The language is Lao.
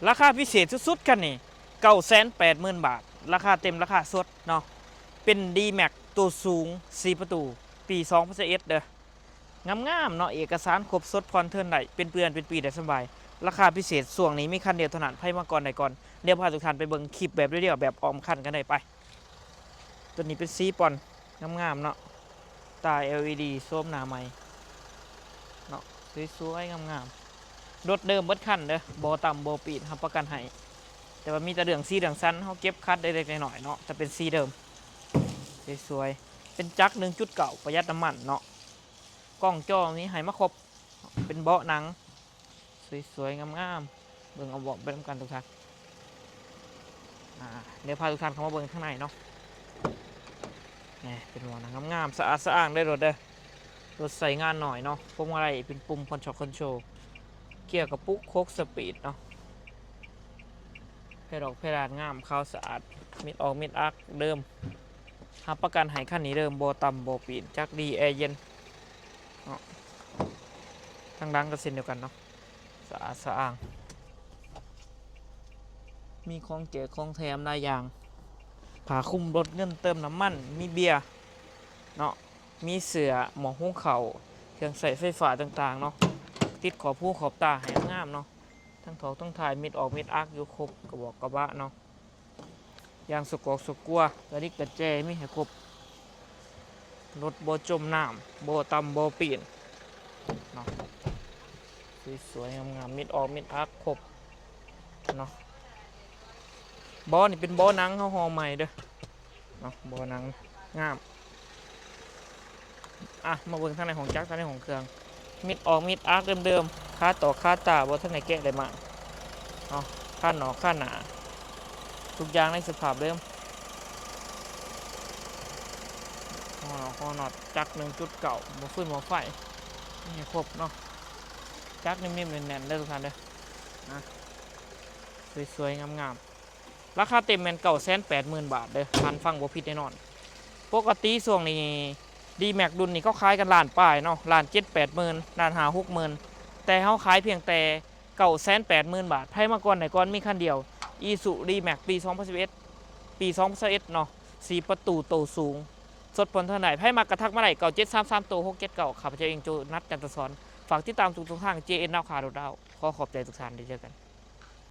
ລາຄາພິເສດສຸດໆ ຄັນນີ້ ເກົ້າແສນແປດໝື່ນບາດ ລາຄາເຕັມ ລາຄາສົດເນາະ. ເປັນ D-Max ໂຕສູງ ສີ່ປະຕູ ປີສອງພັນຊາວເອັດເດີ. ງາມໆ ເນາະ ເອກະສານຄົບ ສົດຜ່ອນເທີນໄດ້ ເປັນເດືອນເປັນປີໄດ້ສະບາຍ. ລາຄາພິເສດຊ່ວງນີ້ມີຄັນດຽວເທົ່ານັ້ນ ໃຜມາກ່ອນໄດ້ກ່ອນ. ດຽວພາທຸກທ່ານໄປເບິ່ງຄລິບແບບລຽວໆ ແບບອ້ອມຄັນກັນເລີຍ ໄປ. ໂຕນີ້ເປັນສີປ່ອນ ງາມໆ ເນາະ ຕາ LED ໂສມໜ້າໃໝ່ເນາະ ສວຍໆ ງາມໆ. ລົດເດີມເບິດຄັນເດີ ບໍ່ຕຳບໍ່ປີດ ຮັບປະກັນໃຫ້. ແຕ່ວ່າມີແຕ່ເລື່ອງສີເລື່ອງສັນ ເຮົາເກັບຂັດເລັກໆ ນ້ອຍໆ ເນາະ ແຕ່ເປັນສີເດີມ ສວຍໆ. ເປັນຈັກ ໜຶ່ງຈຸດເກົ້າ ປະຢັດນ້ຳມັນເນາະ. ກ້ອງຈໍມີໃຫ້ມາຄົບ ເປັນເບາະໜັງ ສວຍໆ ງາມໆ. ເບິ່ງເອົາເບາະໄປນຳກັນທຸກທ່ານ. ອາ ດຽວພາທຸກທ່ານເຂົ້າມາເບິ່ງຂ້າງໃນເນາະ. ແໝ່ ເປັນເບາະໜັງງາມໆ ສະອາດສະອ້າງເດີລົດເດີ. ລົດໃຊ້ງານໜ້ອຍເນາະ. ພວງມາໄລເປັນປຸ່ມຄອນໂຊລ ຄອນໂຊລ ເກຍກະປຸກ ຫົກສະປີດເນາະ. ເພດອກເພດານງາມ ຂາວສະອາດ ມິດອອກມິດອັກເດີມ. ຮັບປະກັນໃຫ້ຄັນນີ້ເດີ ບໍ່ຕຳບໍ່ປີດ ຈັກດີ ແອເຢັນເນາະ. ທາງຫຼັງກໍເຊັ່ນດຽວກັນເນາະ ສະອາດສະອ້າງ. ມີຂອງແຈກຂອງແຖມຫຼາຍຢ່າງ ຜ້າຄຸມລົດ ເງິນເຕີມນ້ຳມັນ ມີເບຍເນາະ ມີເສື້ອ ໝໍ້ຫຸງເຂົ້າ ເຄື່ອງໃຊ້ໄຟຟ້າຕ່າງໆ ເນາະ. ຕິດຂອບຫູຂອບຕາໃຫ້ງາມເນາະ. ທັງຖອກທັງຖ່າຍ ມິດອອກມິດອັກຢູ່ ຄົບກະບອກກະບະເນາະ. ຢາງສະກອກສະກົວ ກະດິກກະແຈມີໃຫ້ຄົບ. ລົດບໍ່ຈົມນ້ຳ ບໍ່ຕຳບໍ່ປີນເນາະ. ສວຍໆ ງາມໆ ມິດອອກມິດອັກຄົບເນາະ. ເບາະນີ້ເປັນເບາະໜັງ ເຮົາຫໍ່ໃໝ່ເດີເນາະ ເບາະໜັງງາມ. ອ່ະ ມາເບິ່ງທາງໃນຫ້ອງຈັກ ທາງໃນຫ້ອງເຄື່ອງ ມິດອອກມິດອັກເດີມໆ ຄາຕອກຄາຕາ ບໍ່ທັນໄດ້ແກະໄດ້ມ້າງເນາະ. ຄານອກຄາໜ້າ ທຸກຢ່າງໃນສະພາບເດີມ. ຫົວນອດ ຫົວນອດ ຈັກ ໜຶ່ງຈຸດເກົ້າ ໝໍ້ຟືນໝໍ້ໄຟ ມີໃຫ້ຄົບເນາະ. ຈັກໜິ່ມໆ ແໜ້ນໆ ເດີທຸກທ່ານເດີ. ອ່ະ ສວຍໆ ງາມໆ. ລາຄາເຕັມແມ່ນ ເກົ້າແສນແປດໝື່ນບາດເດີ ທ່ານຟັງບໍ່ຜິດແນ່ນອນ. ປົກກະຕິຊ່ວງນີ້ D-Max ລຸ້ນນີ້ເຂົາຂາຍກັນລ້ານປາຍເນາະ ລ້ານເຈັດແປດໝື່ນ ລ້ານຫ້າຫົກໝື່ນ ແຕ່ເຮົາຂາຍພຽງແຕ່ ເກົ້າແສນແປດໝື່ນບາດ. ໃຜມາກ່ອນໄດ້ກ່ອນ ມີຄັນດຽວ Isuzu D-Max ປີສອງພັນສິບເອັດ ປີສອງພັນຊາວເອັດເນາະ ສີ່ປະຕູ ໂຕສູງ ສົດຜ່ອນເທີນໄດ້. ໃຜມັກກະທັກມາໄດ້ ເກົ້າເຈັດສາມສາມໂຕຫົກເຈັດເກົ້າ. ຂ້າພະເຈົ້າເອງ ໂຈນັດ ຈັນທະສອນ. ຝາກຕິດຕາມທຸກຊ່ອງທາງ ເຈເອັນ ລາວຄ້າ ລົດລາວ. ຂໍຂອບໃຈທຸກທ່ານ ໄດ້ເຈີກັນ.